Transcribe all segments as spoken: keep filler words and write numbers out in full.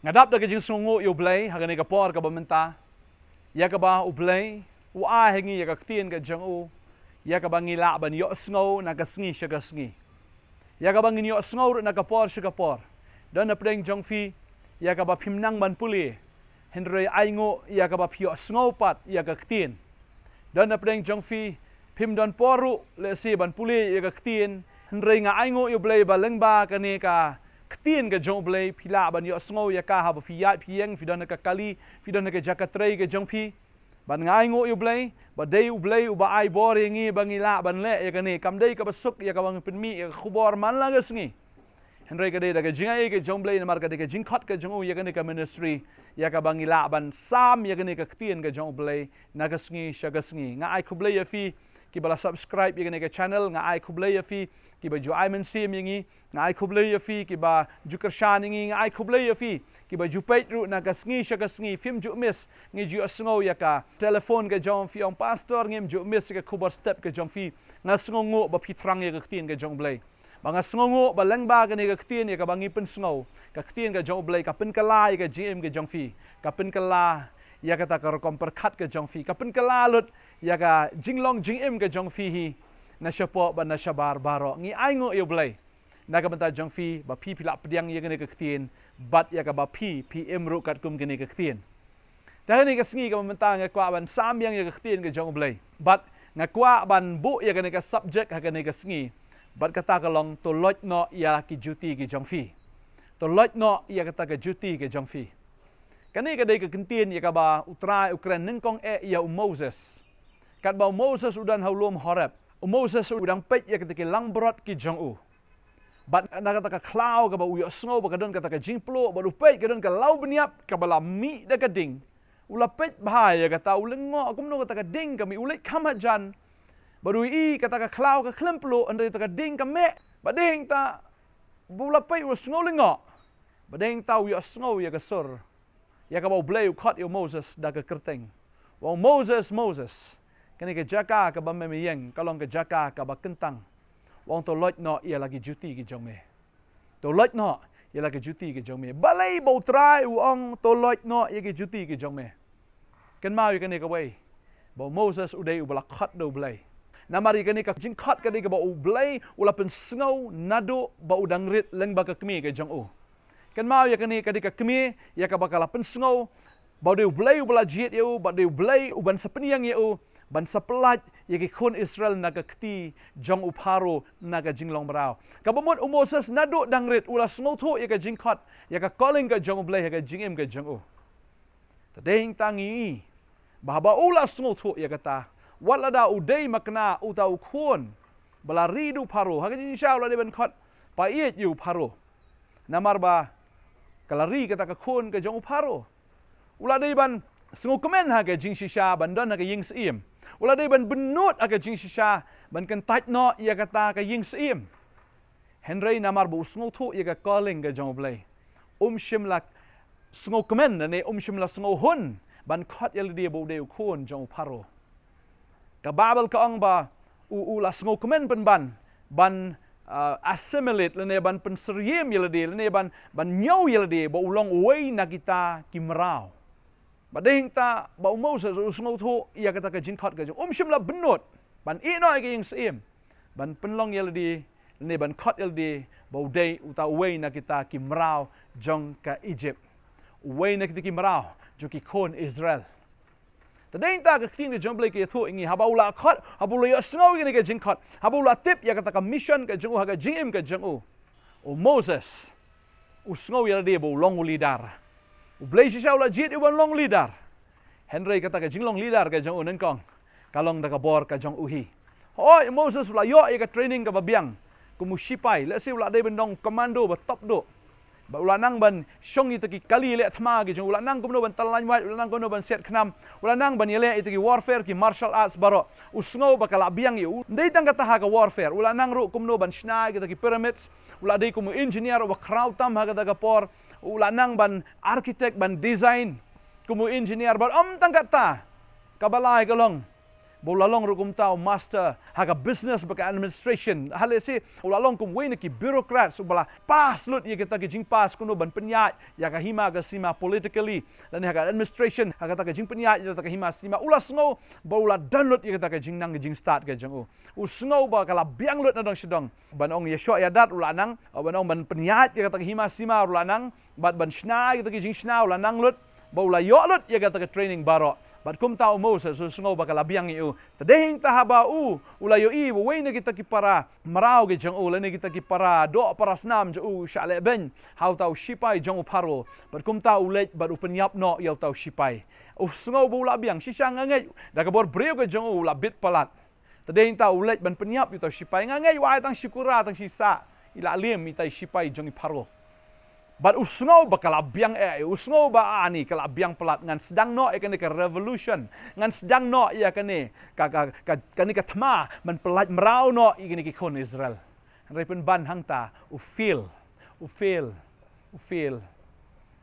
Nga dap da ka jingsngewnguh ïa U Blei ha kane ka por kaba mynta, ïa kaba U Blei u ai ha ngi ïa ka ktien ka jong u, ïa kaba ngi lah ban ïohsngew na ka sngi sha ka sngi, ïa kaba ngin ïohsngew ruh na ka por sha ka por. Don na pdeng jong phi ïa kaba phim nang ban pule, hynrei ainguh ïa kaba phi ïohsngew pat ïa ka ktien. Don na pdeng jong phi phim don por ruh lehse ban pule ïa ka ktien, hynrei nga ainguh ïa U Blei ba lyngba kane ka ktien ka jong U Blei phi lah ban ïohsngew ïa ka haba phi ïaid phi ïeng, phi don ha ka kali, phi don ha ka jaka trei ka jong phi. Bad nga ainguh ïa U Blei ba dei U Blei uba ai bor ïa ngi ba ngi lah ban leh ïa kane, kam dei kaba suk ïa kaba ngi pynmih ïa ka khubor man la ka sngi. Hynrei ka dei da ka jingai ka jong U Blei namar ka dei ka jingkhot ka jong u ïa kane ka ministry, ïa kaba ngi lah ban sam ïa kane ka ktien ka jong U Blei na ka sngi sha ka sngi. Nga ai khublei ïa phi kiba la subscribe ïa kane ka channel, nga ai khublei ïa phi kiba ju ai mynsiem ïa ngi, nga ai khublei ïa phi kiba ju kyrshan ïa ngi, nga ai khublei ïa phi kiba ju peit ruh na ka sngi sha ka sngi, phim ju miss. Ngi ju ïohsngew ïa ka telephone ka jong phi, ong, "Pastor, ngim ju miss ïa ka khubor step ka jong phi." Nga sngewnguh ba phi thrang ïa ka ktien ka jong U Blei. Ba nga sngewnguh ba lyngba kane ka ktien ïa kaba ngi pynsngew, ka ktien ka jong U Blei ka pynkylla ïa ka jingim ka jong phi, ka pynkylla ïa kata ka rukom pyrkhat ka jong phi, ka pynkylla lut ïa ka jinglong jingim ka jong phi hi, na shapoh bad na shabar baroh. Ngi ainguh ïa U Blei na ka bynta jong phi ba phi phi lah pdiang ïa kane ka ktien bad ïa kaba phi phi im ruh katkum kane ka ktien. Te ha kane ka sngi kaba mynta nga kwah ban sam biang ïa ka ktien ka jong U Blei bad nga kwah ban buh ïa kane ka subject ha kane ka sngi, bad kata ka long, "To loit noh ïa ki juti ki jong phi." To loit noh ïa kata ka juti ka jong phi. Kane ka dei ka kyntien ïa kaba U Trai u kren nyngkong eh ïa u Moses. Katba u Moses u don ha u lum Horeb, u Moses u dang peit ïa kita ki langbrot ki jong u. Bad na kata ka khlaw kaba u ïohsngew ba ka don kata ka jingpluh, bad u peit ka don ka law bniap kaba la mih da ka ding. U la peit bha ïa kata, u lyngngoh kumno kata ka ding ka mih, u leit kham hajan. Bad u ïohi kata ka khlaw ka khlem pluh, hynrei kata ka ding ka mih. Bad dei hangta ba u la peit u sngew lyngngoh. Bad dei hangta u ïohsngew ïa ka sur ïa kaba U Blei u khot ïa u Moses da ka kyrteng, u ong, "Moses, Moses, kane ka jaka kaba me me ïeng ka long ka jaka kaba kyntang." U ong, "To loit noh ïa la ki juti ki jong me. To loit noh ïa la ki juti ki jong me." Balei ba U Trai u ong, "To loit noh ïa ki juti ki jong me"? Kynmaw ïa kane kawei, ba u Moses u dei uba la khot da U Blei. Namar ïa kane ka jingkhot ka dei kaba U Blei u la pynsngew naduh ba u dang rit lyngba ka kmie ka jong u. Kynmaw ïa kane ka dei ka kmie ïa kaba ka la pynsngew ba u dei U Blei uba la jied ïa u, ba u dei U Blei uban sa pynïeng ïa u ban sa pyllait ïa ki khun Israel na ka kti jong u Pharaoh na ka jinglong mraw. Kaba mut u Moses naduh dang rit u la sngewthuh ïa ka jingkhot, ïa ka calling ka jong U Blei ha ka jingim ka jong u. Te dei hangta ngi i ba haba u la sngewthuh ïa kata, wat lada u dei makna uta u khun ba la ri da u Pharaoh, ha ka jingshisha u la dei ban khot paid ïa u Pharaoh. Namar ba ka la ri kata ka khun ka jong u Pharaoh, u la dei ban sngewkmen ha ka jingshisha ban don ha ka ïing syiem. U la dei ban bynnud ha ka jingshisha ban kyntait noh ïa kata ka ïing syiem. Hynrei namar ba u sngewthuh ïa ka calling ka jong U Blei, um shym la sngewkmen lane um shym la sngewhun ban khot ïa lade ba u dei u khun jong u Pharaoh. Ka Baibl ka ong ba u, u la sngewkmen pynban ban, ah, assimilate lane ban pynsyriem ïa lade lane ban, ban ñiew ïa lade ba u long uwei na kita ki mraw. Ba dei hangta ba u Moses u sngewthuh ïa kata ka jingkhot ka jong u, um shym la bynnud ban ïeh noh ïa ka ïing syiem ban pynlong ïa lade ne ban khot ïa lade ba u dei uta uwei na kita ki mraw jong ka Egypt, uwei na kita ki mraw jong ki khun Israel. Te dei hangta ka ktien ka jong U Blei ka ïathuh ïa ngi, haba u la khot, haba u la ïohsngew ïa kane ka jingkhot, haba u la tip ïa kata ka mission ka jong u ha ka jingim ka jong u, u Moses u sngew ïa lade ba u long u leader. U Blei shisha u la jied ïa u ban long leader. Hynrei kata ka jinglong leader ka jong u nyngkong ka long da ka bor ka jong u hi. Hooid, Moses u la ïoh ïa ka training kaba biang kum u shipai, lehse u la dei ban long commando ba top duh. Ba u la nang ban shong ïa kita ki kali leh thma ki jong u, u la nang kumno ban tyllaiñ wait, u la nang kumno ban siat khnam, u la nang ban ïaleh ïa kita ki warfare, ki martial arts baroh. U sngew ba ka la biang ïa u. Ym dei tang kata ha ka warfare, u la nang ruh kumno ban shna ïa kita ki pyramids. U la dei kum u engineer uba khraw tam ha kata ka por. U la nang ban architect, ban design kum u engineer. Bad ym tang kata, kaba lai ka long Ba u la long ruh kumta u master ha ka business bad ka administration. Ha lehse u la long kum uwei na ki bureaucrats uba la pass lut ïa kita ki jingpass kumno ban pynïaid ïa ka hima ka sima politically, lane ha ka administration, ha kata ka jingpynïaid ïa kata ka hima sima. U la sngew ba u la don lut ïa kata ka jingnang ka jingstad ka jong u. U sngew ba ka la biang lut na dong sha dong. Ban ong ïashoh ïadat u la nang, ban ong ban pynïaid ïa kata ka hima sima u la nang, bad ban shna ïa kata ka jingshna u la nang lut, ba u la ïoh lut ïa kata ka training baroh. Bad kumta u Moses u sngew ba ka la biang ïa u. Te dei hangta haba u, u la ïohi ba uwei na kita ki para mraw ki jong u, lane kita ki para doh para snam jong u shah lehbeiñ ha uta u shipai jong u Pharaoh. Bad kumta u leit bad u pynïap noh ïa uta u shipai. U sngew ba u la biang, shisha nga ngeit da ka bor briew ka jong u, u la bit palat. Te dei hangta u leit ban pynïap ïa uta u shipai, nga ngeit u ai tang shi kura tang shi sah, i la liem ïa uta u shipai jong i Pharaoh. Bad u sngew ba ka la biang eh, u sngew ba ani ka la biang palat, ngan sdang noh ïa kane ka revolution, ngan sdang noh ïa kane ka, ka, ka, kane ka thma ban pyllait mraw noh ïa kine ki khun Israel. Hynrei pynban hangta u fail, u fail, u fail.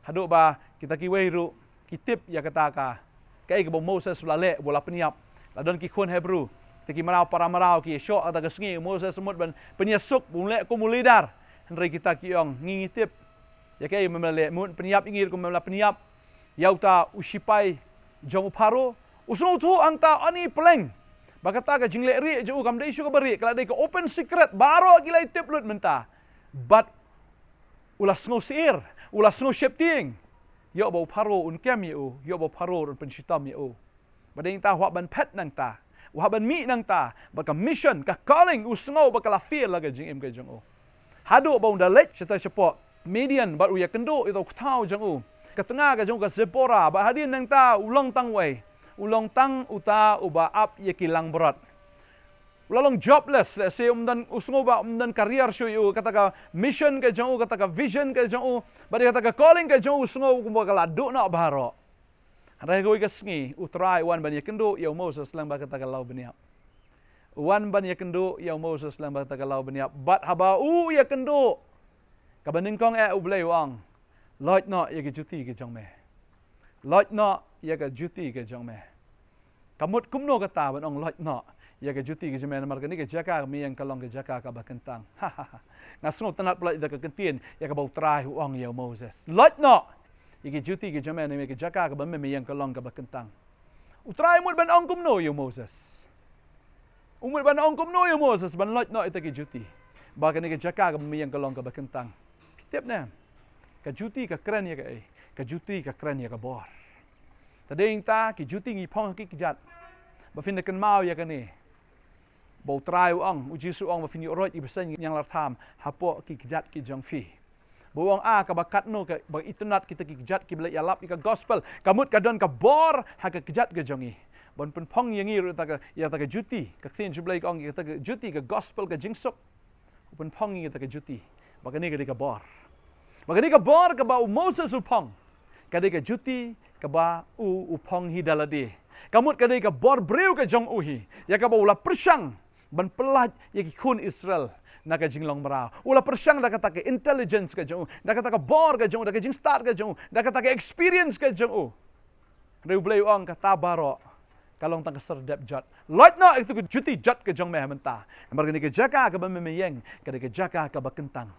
Haduh ba kita kiwei ruh ki tip ïa kata ka, kaei kaba u Moses u la leh, ba u la pynïap. La don ki khun Hebru, kita ki mraw para mraw ki ïashoh ha kata ka sngi, u Moses u mut ban pynïasuk, ba un leh kum u leader. Hynrei kita ki ong, ngi ngi tip ïa kaei ba me la leh, me mut pynïap ïa ngi ruh kum me la pynïap ïa uta u shipai jong u Pharaoh. U sngewthuh hangta, ani pleng ba kata ka jingleh rieh jong u kam dei shuh kaba rieh, ka la dei ka open secret, baroh ki la ïa tip lut mynta. Bad u la sngew syier, u la sngew sheptieng. Ïoh ba u Pharaoh un kem ïa u, ïoh ba u Pharaoh un pynshitom ïa u. Ba dei hangta u hap ban phet nangta, u hap ban mih nangta, ba ka mission, ka calling, u sngew ba ka la fail ha ka jingim ka jong u. Haduh ba un da leit shata shapoh Midian bad u ïakynduh ïa uta u kthaw jong u, ka tnga ka jong u ka Zipporah, bad hadien nangta u long tang uei, u long tang uta uba ap ïa ki langbrot. U la long jobless, lehse um don, u sngew ba um don career shuh ïa u, kata ka mission ka jong u, kata ka vision ka jong u, bad ïa kata ka calling ka jong u, u sngew kumba ka la duh noh baroh. Hynrei ha kawei ka sngi u Trai u wan ban ïakynduh ïa u Moses lyngba kata ka law bniap. U wan ban ïakynduh ïa u Moses lyngba kata ka law bniap. Bad haba u ïakynduh, kaba nyngkong eh U Blei u ong, loit noh ïa ka juti ka jong me. Loit noh ïa ka juti ka jong me. Ka mut kumno kata ban ong loit noh ïa ka juti ka jong me, namar kane ka jaka ka me ïeng ka long ka jaka kaba kyntang. Nga sngewtynnat palat ïa ka kyntien, ïa kaba U Trai u ong ïa u Moses, loit noh ïa ka juti ka jong me, namar ka jaka kaba me me ïeng ka long kaba kyntang. U Trai u mut ban ong kumno ïa u Moses? U mut ban ong kumno ïa u Moses ban loit noh ïa kata ka juti, ba kane ka jaka kaba me ïeng ka long kaba kyntang? Phi tip ne, ka juti ka kren ïa kaei? Ka juti ka kren ïa ka bor. Te dei hangta ki juti ngi phong ha ki kjat, ba phin da kynmaw ïa kane. Ba U Trai u ong, U Jisu u ong, ba phin ïoh roit ïa ki bseiñ ñianglartham hapoh ki kjat ki jong phi. Ba u ong, a, kaba katno ka, ba itynnad kita ki kjat kiba la ïalap ïa ka gospel. Ka mut ka don ka bor ha ka kjat ka jong ngi ban pynphong ïa ngi ruh ïa kata ka, ïa kata ka juti. Ka ktien U Blei ka ong, ïa kata ka juti, ka gospel ka jingsuk. U pynphong ïa kata ka juti. Ba kane ka dei ka bor. Ba kane ka bor kaba u Moses u phong, ka dei ka juti kaba u, u phong hi da lade. Ka mut ka dei ka bor briew ka jong u hi, ïa kaba u la pyrshang ban pyllait ïa ki khun Israel na ka jinglong mraw. U la pyrshang da kata ka intelligence ka jong u, da kata ka bor ka jong u, da ka jingstad ka jong u, da kata ka experience ka jong u. Hynrei U Blei u ong, kata baroh ka long tang ka serdep jot. Loit noh ïa kata ka juti jot ka jong me mynta. Namar kane ka jaka kaba me me ïeng ka dei ka jaka kaba kyntang.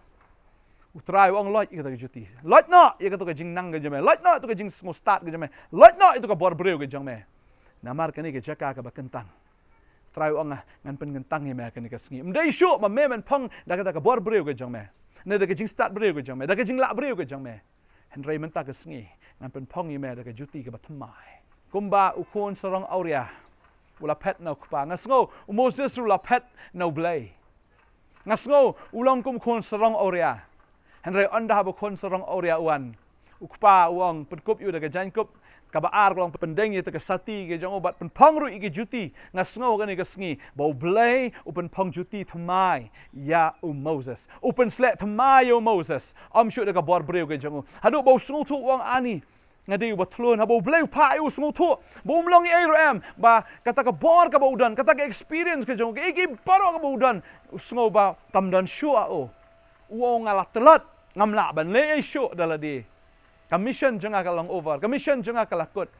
U Trai u ong, loit ïa kata ka juti. Loit noh ïa kata ka jingnang ka jong me. Loit noh ïa kata ka jingsngewstad ka jong me. Loit noh ïa kata ka bor briew ka jong me. Namar kane ka jaka kaba kyntang. U Trai u ong, ngan pynkyntang ïa me kane ka sngi. Ym dei shuh ba me men phong da kata ka bor briew ka jong me, ne da ka jingstad briew ka jong me, da ka jinglah briew ka jong me. Hynrei mynta ka sngi ngan pynphong ïa me da ka juti kaba thymmai. Kumba u khun sarong awria u la phet na u kpa, nga sngew u Moses ruh u la phet na U Blei. Nga sngew u long kum u khun sarong awria. Hynrei ynda haba u khun sarong awria u wan, u kpa u ong, pynkup ïa u da ka jaiñkup kaba ar, ka long pyndeng ïa kata ka sati ka jong u bad pynphong ruh ïa ka juti. Nga sngew kane ka sngi ba U Blei u pynphong juti thymmai ïa u Moses. U pynsleh thymmai ïa u Moses. Ym shuh da ka bor briew ka jong u. Haduh ba u sngewthuh u ong, ani, nga dei uba thlun. Haba U Blei u phah ïa u, u sngewthuh ba um long ei ruh em, ba kata ka bor kaba u don, kata ka experience ka jong u, kaei kaei baroh kaba u don, u sngew ba kam don shuh ha u. U ong, nga la tlot, ngam lah ban leh ei shuh da lade. Ka mission jong nga ka long over, ka mission jong nga ka la kut.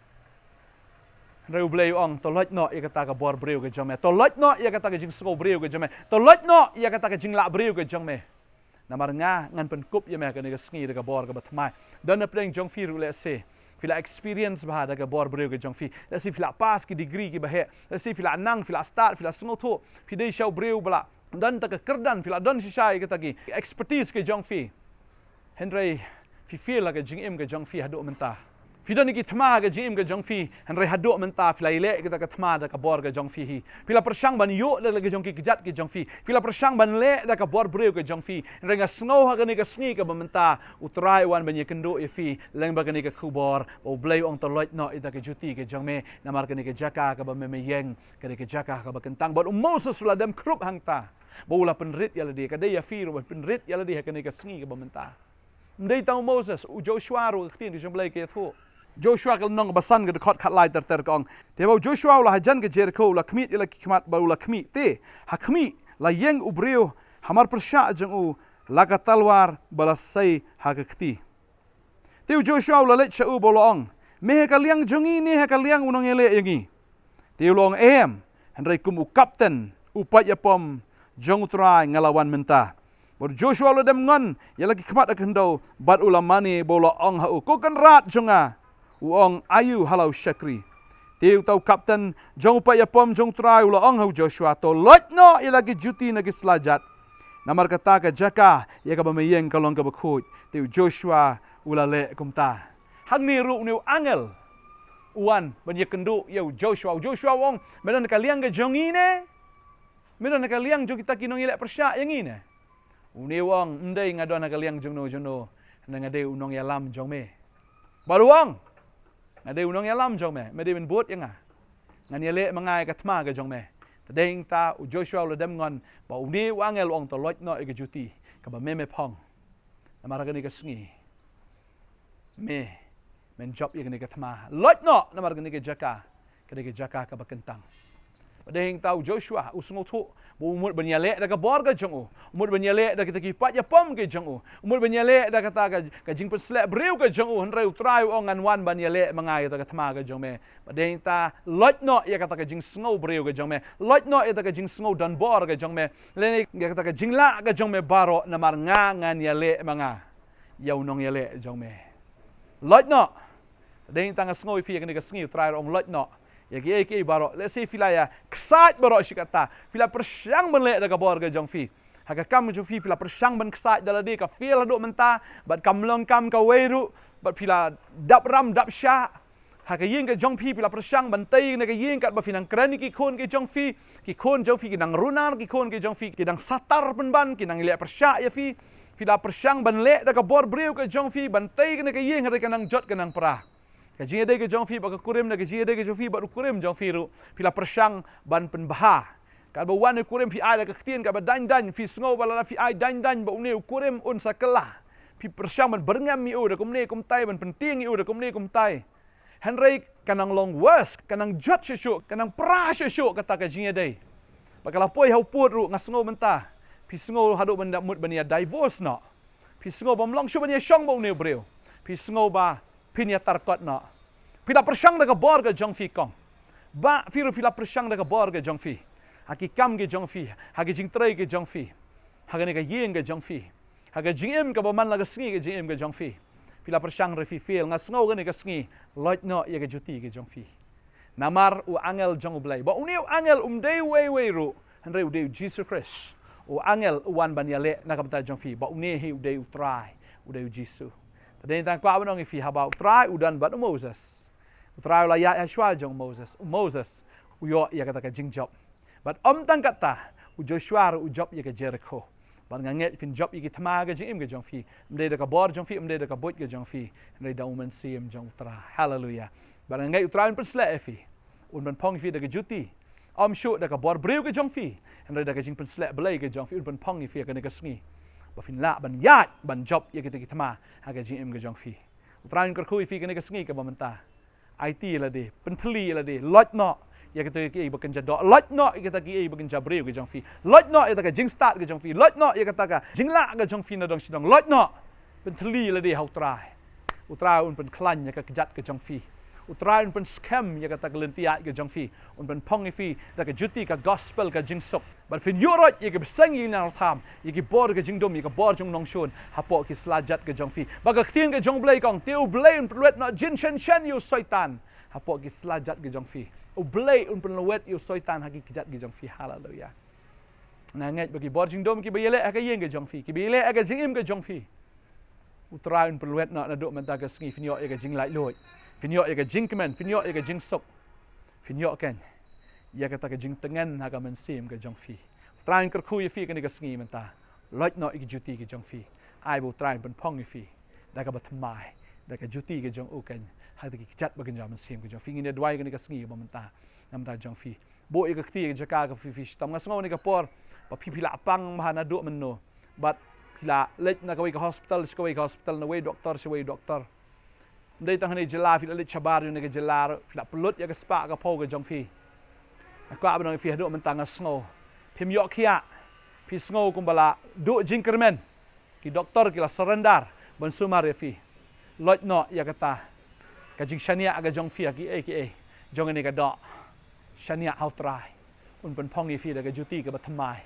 Hynrei U Blei u ong, to loit noh ïa kata ka bor briew ka jong me. To loit noh ïa kata ka jingsngew briew ka jong me. To loit noh ïa kata ka jinglah briew ka jong me. Namar nga ngan pynkup ïa me ha kane ka sngi da ka bor kaba thymmai. Don na pdeng jong phi ruh lehse phi la experience bha da ka bor briew ka jong phi. Lehse phi la pass ki degree kiba heh. Lehse phi la nang, phi la stad, phi la sngewthuh. Phi dei sha u briew ba la don ta ka kyrdan, phi la don shisha ïa kata ki expertise ka jong phi. Hynrei phi fail ha ka jingim ka jong phi haduh mynta. Phi don ïa ki thma ha ka jingim ka jong phi, hynrei haduh mynta phi la ïaleh ïa kata ka thma da ka bor ka jong phi hi. Phi la pyrshang ban ïoh da la ka jong ki kjat ki jong phi. Phi la pyrshang ban leh da ka bor briew ka jong phi. Hynrei nga sngew ha kane ka sngi kaba mynta U Trai u wan ban ïakynduh ïa phi lyngba kane ka khubor ba U Blei u ong, to loit noh ïa kata ka juti ka jong me, namar kane ka jaka kaba me me ïeng ka dei ka jaka kaba kyntang. Bad u Moses u la dem khrup hangta ba u la pynrit ïa lade. Ka dei ïa phi ruh ban pynrit ïa lade ha kane ka sngi kaba mynta. Ym dei tang u Moses, u Joshua ruh ka ktien ka jong U Blei ka ïathuh. Joshua ka lynnong kaba san ka dkhot khatlai ter ter ka ong. Te haba u Joshua u la hajan ka Jerikho, u la khmih ïa la ki khmat bad u la khmih, te ha khmih la ïeng u briew ha mar pyrshah jong u, la ka talwar ba la sei ha ka kti. Te u Joshua u la leit sha u bad u la ong, me ha ka liang jong ngi ne ha ka liang u nongïaleh ïa ngi? Te u la ong, em, hynrei kum u kapten u paid ïapom jong U Trai nga la wan mynta. Bad u Joshua u la dem ngon ïa la ki khmat ha ka khyndew bad u la mane bad u la ong ha u, ko kynrad jong nga. U ong, ayu ha la u shakri. Te uta u kapten jong u paid ïapom jong U Trai u la ong ha u Joshua, to loit noh ïa la ki juti na ki slajat, namar kata ka jaka ïa kaba me ïeng ka long kaba khuid. Te u Joshua u la leh kumta. Hangne ruh une u angel u wan ban ïakynduh ïa u Joshua. U Joshua u ong, me don ha ka liang ka jong ngi ne me don ha ka liang jong kita ki nongïaleh pyrshah ïa ngi ne? Une u ong, ym dei nga don ha ka liang jong no jong no, hynrei nga dei u nongïalam jong me. Bad u ong, nga dei u nongïalam jong me, me dei ban bud ïa nga. Ngan ïaleh ma nga ïa ka thma ka jong me. Te dei nangta u Joshua u la dem ngon bad une u angel u ong, to loit noh ïa ka juti kaba me me phong. Namar ha kane ka sngi me men jop ïa kane ka thma. Loit noh, namar kane ka jaka ka dei ka jaka kaba kyntang. Bad dei nangta u Joshua u sngewthuh ba u mut ban ïaleh da ka bor ka jong u, u mut ban ïaleh da kita ki paid ïapom ka jong u, u mut ban ïaleh da kata ka, ka jingpynsleh briew ka jong u, hynrei U Trai u ong, ngan wan ban ïaleh ma nga ïa kata ka thma ka jong me. Bad dei nangta, loit noh ïa kata ka jingsngew briew ka jong me, loit noh ïa kata ka jingsngew donbor ka jong me, lane ïa kata ka jinglah ka jong me baroh, namar nga ngan ïaleh ma nga ïa u nongïaleh jong me. Loit noh. Dei nangta nga sngew ïa phi ha kane ka sngi, U Trai u ong, loit noh ïa kiei kiei baroh. Lehse phi la ïa ksaid baroh shi katta, phi la pyrshang ban leh da ka bor ka jong phi. Ha ka kam ka jong phi phi la pyrshang ban ksaid da lade, ka fail haduh mynta, bad kam long kam kawei ruh, bad phi la dap ram dap shah. Ha ka ïing ka jong phi phi la pyrshang ban tei na ka ïing katba phi nang kren ïa ki khun ki jong phi, ki khun jong phi ki nang runar, ki khun ki jong phi ki nang satar pynban, ki nang leh pyrshah ïa phi. Phi la pyrshang ban leh da ka bor briew ka jong phi ban tei na ka ïing, hynrei ka nang jot ka nang pra. Ka jingïadei ka jong phi bad ka kurim, na ka jingïadei ka jong phi bad u kurim jong phi ruh phi la pyrshang ban pynbha. Katba wan u kurim phi ai da ka ktien kaba dang dang, phi sngew ba lada phi ai dang dang ba une u kurim un sa kylla. Phi pyrshang ban byrngem ïa u da kumne kumtai, ban pyntieng ïa u da kumne kumtai. Hynrei ka nang long worse, ka nang jot shuh shuh, ka nang pra shuh shuh kata ka jingïadei. Bad ka la poi ha u pud ruh, nga sngew mynta phi sngew haduh ban da mut ban ïa divorce noh. Phi sngew bym long shuh ban ïa shong bad une u briew. Phi sngew ba phin ïa tarkot noh. Phi la pyrshang da ka bor ka jong phi kong. Bah phi ruh phi la pyrshang da ka bor ka jong phi. Ha ki kam ki jong phi, ha ki jingtrei ki jong phi, ha kane ka ïing ka jong phi, ha ka jingim kaba man la ka sngi ka jingim ka jong phi. Phi la pyrshang hynrei phi fail. Nga sngew kane ka sngi, loit noh ïa ka juti ka jong phi. Namar u angel jong U Blei, ba une u angel um dei uwei uwei ruh, hynrei u dei u Jisu Khrist. U angel u wan ban ïaleh na ka bynta jong phi, ba une hi u dei U Trai, u dei u Jisu. Te dei tang kwah ban ong ïa phi, haba U Trai u don bad u Moses, U Trai u la ïaid ha shuwa jong u Moses, u Moses u ïoh ïa kata ka jingjop. Bad ym tang katta, u Joshua ruh u jop ïa ka Jerikho. Bad nga ngeit phin jop ïa ki thma ha ka jingim ka jong phi. Ym dei da ka bor jong phi, ym dei da ka buit ka jong phi, hynrei da U Mynsiem jong U Trai. Haleluia. Bad nga ngeit U Trai un pynsleh ïa phi. Un pynphong ïa phi da ka juti. Ym shuh da ka bor briew ka jong phi, hynrei da ka jingpynsleh Blei ka jong phi, un pynphong ïa phi ha kane ka sngi, ba phin lah ban ïaid ban jop ïa kita ki thma ha ka jingim ka jong phi. U Trai un kyrkhu ïa phi ha kane ka sngi kaba mynta. Aiti ïa lade, pynthylli ïa lade, loit noh ïa kita kiei ba kynja doh, loit noh ïa kita kiei ba kynja briew ka jong phi, loit noh ïa kata ka jingstad ka jong phi, loit noh ïa kata ka jinglah ka jong phi na dong shi dong, loit noh. Pynthylli ïa lade ha U Trai. U Trai un pynkhlaiñ ïa ka kjat ka jong phi. U Trai un pynskhem ïa kata ka lynti ïaid ka jong phi, un pynphong ïa phi da ka juti ka gospel ka jingsuk. Bad phin ïuh roit ïa ki bseng ïa ki nongïalam, ïa ki bor ka jingdum, ïa ka bor jong u nongshun hapoh ki slajat ka jong phi. Bad ka ktien ka jong U Blei ka ong, te U Blei un pynlwet noh jin shen shen ïa u Soitan hapoh ki slajat ka jong phi. U Blei un pynlwet ïa u Soitan ha ki kjat ka jong phi. Haleluia. Nga ngeit ba ki bor jingdum kiba ïaleh ha ka ïing ka jong phi, kiba ïaleh ha ka jingim ka jong phi, U Trai un pynlwet noh naduh mynta ka sngi. Phin ïoh ïa ka jinglaitluid, phin ïoh ïa ka jingkmen, phin ïoh ïa ka jingsuk, phin ïoh keiñ ïa kata ka jingtngen ha ka mynsiem ka jong phi. U Trai un kyrkhu ïa phi kane ka sngi mynta. Loit noh ïa ki juti ki jong phi. Ai ba U Trai un pynphong ïa phi da kaba thymmai, da ka juti ka jong u keiñ ha kata ki kjat ba kynja mynsiem ka jong phi. Ngin ïa duwai kane ka sngi ba mynta na bynta jong phi. Buh ïa ka kti ïa ka jaka ka phi phi shitom. Nga sngew kane ka por ba phi phi la pang bha naduh mynno, bad phi la leit na kawei ka hospital sha kawei ka hospital, na wei doktor sha wei doktor. Ym dei tang hangne jylla, phi la leit shabar jong kane ka jylla ruh, phi la pynlut ïa ka spah ka phew ka jong phi. Nga kwah ban ong ïa phi, haduh mynta nga sngew phim ïoh khiah. Phi sngew kumba la duh jingkyrmen. Ki doktor ki la surrender ban sumar ïa phi. Loit noh ïa kata ka jingshaniah ka jong phi ha kiei kiei jong kane ka doh. Shaniah ha U Trai. Un pynphong ïa phi da ka juti kaba thymmai,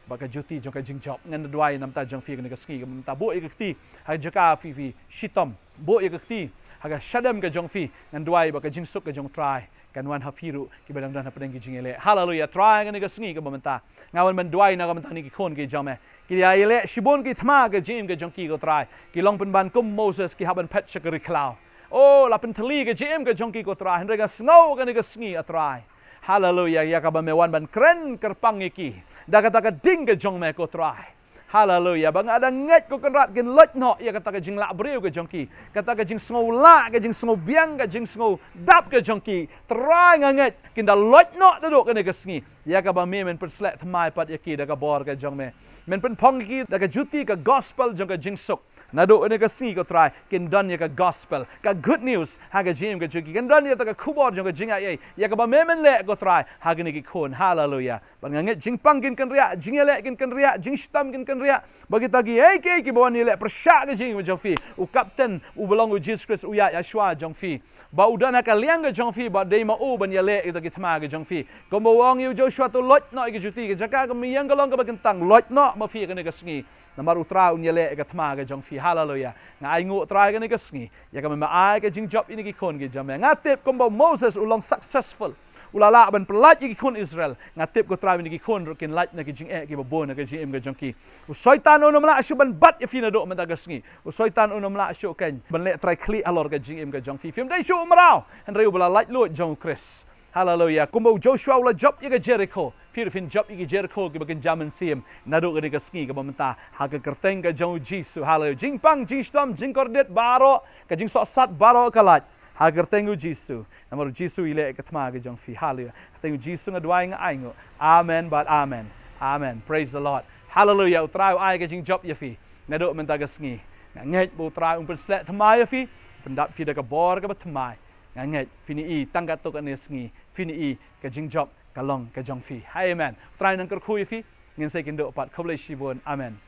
bad ka juti jong ka jingjop. Ngan duwai na bynta jong phi kane ka sngi, ka bynta buh ïa ka kti ha ka jaka phi phi shitom. Buh ïa ka kti ha ka shadem ka jong phi. Ngan duwai ba ka jingsuk ka jong U Trai kan wan ha phi ruh kiba dang don hapdeng ki jingïaleh. Haleluia. Trai, kane ka sngi kaba mynta nga wan ban duwai na ka bynta kine ki khun ki jong me. Ki ïa ïaleh shibun ki thma ha ka jingim ka jong ki, ko Trai. Ki long pynban kum Moses, ki hap ban phet sha ka ri khlaw. O, la pynthylli ka jingim ka jong ki, ko Trai. Hynrei nga sngew kane ka sngi, A Trai, haleluia, ïa kaba me wan ban kren kyrpang ïa ki da kata ka ding ka jong me, ko Trai. Haleluia. Ba nga dang ngeit, ko Kynrad, kin loit noh ïa kata ka jinglah briew ka jong ki, kata ka jingsngew lah, ka jingsngew biang, ka jingsngew dap ka jong ki. Trai, nga ngeit kin da loit noh naduh kane ka sngi ïa kaba me men pynsleh thymmai pat ïa ki da ka bor ka jong me. Men pynphong ïa ki da ka juti ka gospel jong ka jingsuk. Naduh kane ka sngi, ko Trai, kin don ïa ka gospel, ka good news ha ka jingim ka jong ki. Kin don ïa kata ka khubor jong ka jingaiei ïa kaba me men leh, ko Trai, ha kine ki khun. Haleluia. Bad nga ngeit jingpang kin kynriah, jingïaleh kin kynriah, jingshitom kin kynriah. Ba kita kiei kiei kiba wan ïaleh pyrshah ka jingim jong phi, u Kapten uba long u Jisu Khrist u ïaid ha shuwa jong phi. Ba u don ha ka liang ka jong phi, ba dei ma u ban ïaleh ïa kita ki thma ka jong phi. Kumba u ong ïa u Joshua, to loit noh ïa ka juti, ka jaka ka mih ïeng ka long kaba kyntang, loit noh ma phi kane ka sngi. Namar U Trai un ïaleh ïa ka thma ka jong phi. Haleluia. Nga ainguh, Trai, kane ka sngi ïa kaba me ai ka jingjop ïa kine ki khun ki jong me. Nga tip kumba u Moses u long successful, u la lah ban pyllait ïa ki khun Israel. Nga tip, ko Trai, ba kine ki khun ruh kin lait na ki jingeh kiba bun ha ka jingim ka jong ki. U Soitan un ym lah shuh ban bat ïa phi naduh mynta ka sngi. U Soitan un ym lah shuh keiñ ban leh trai khlieh halor ka jingim ka jong phi. Phim dei shuh u mraw, hynrei uba la laitluid jong U Khrist. Haleluia. Kumba u Joshua u la jop ïa ka Jerikho, phi ruh phin jop ïa ki Jerikho kiba kynja mynsiem naduh kane ka sngi kaba mynta, ha ka kyrteng ka jong u Jisu. Haleluia. Jingpang, jingshitom, jingkordit baroh, ka jingsohsat baroh ka lait ha ka kyrteng u Jisu. Namar u Jisu u ïaleh ïa ka thma ka jong phi. Haleluia. Kyrteng u Jisu nga duwai, nga ainguh. Amen bad amen. Amen. Praise the Lord. Haleluia. U Trai u ai ka jingjop ïa phi naduh mynta ka sngi. Nga ngeit ba U Trai un pynsleh thymmai ïa phi, pyndap phi da ka bor kaba thymmai. Nga ngeit phin ïohi tang katto katne sngi, phin ïohi ka jingjop ka long ka jong phi. Amen. U Trai un nang kyrkhu ïa phi. Ngin sa ïakynduh pat. Khublei shibun. Amen.